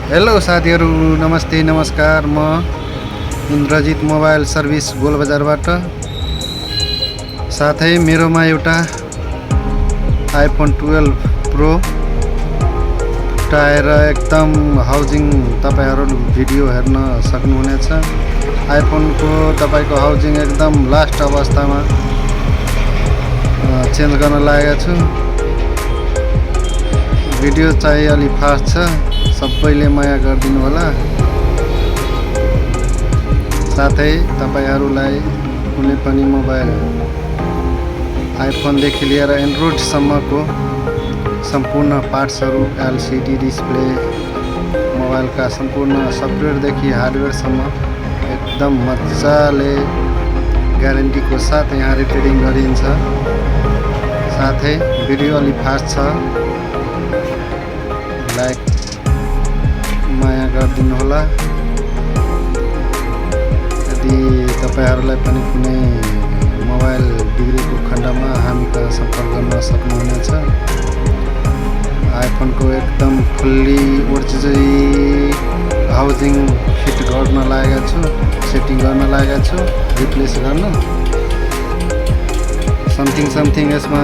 Hello साथीहरू, नमस्ते नमस्कार। म इन्द्रजित मोबाइल सर्भिस गोलबजारबाट। साथै मेरोमा एउटा आइफोन 12 प्रो टायर एकदम हाउजिङ तपाईहरु भिडियो हेर्न सक्नुहुनेछ। आइफोनको तपाईको हाउजिङ एकदम लास्ट अवस्थामा चेन्ज गर्न लागेको छु। भिडियो चाहिँ अलि फास्ट छ, सबैले माया गरिदिनु होला। साथै तपाईहरुलाई कुनै पनि मोबाइल आइफोन देखि लिएर एन्ड्रोइड सम्मको सम्पूर्ण पार्ट्सहरु, एलसीडी डिस्प्ले, मोबाइलका सम्पूर्ण सफ्टवेयर देखि हार्डवेयर सम्म एकदम मजाले ग्यारेन्टीको साथ यहाँ रिपेयरिङ गरिन्छ। साथै भिडियो अलि फास्ट छ, लाइक माया गरिदिनु होला। यदि तपाईहरुलाई पनि कुनै मोबाइल बिग्रेको खण्डमा हामीसँग सम्पर्क गर्न सक्नुहुनेछ। आइफोनको एकदम फुल्ली ओरिजिनल हाउजिङ फिट गर्न लागेको छु, सेटिङ गर्न लागेको छु, रिप्लेस गर्न। समथिङ यसमा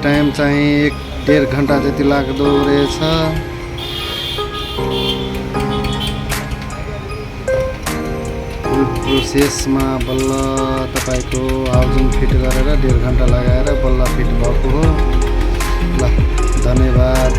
टाइम चाहिँ 1.5 घण्टा जति लाग्दो रहेछ। प्रोसेसमा बल्ल तपाईको हाउजिङ फिट गरेर 1.5 घण्टा लगाएर बल्ल फिट भएको हो। ल, धन्यवाद।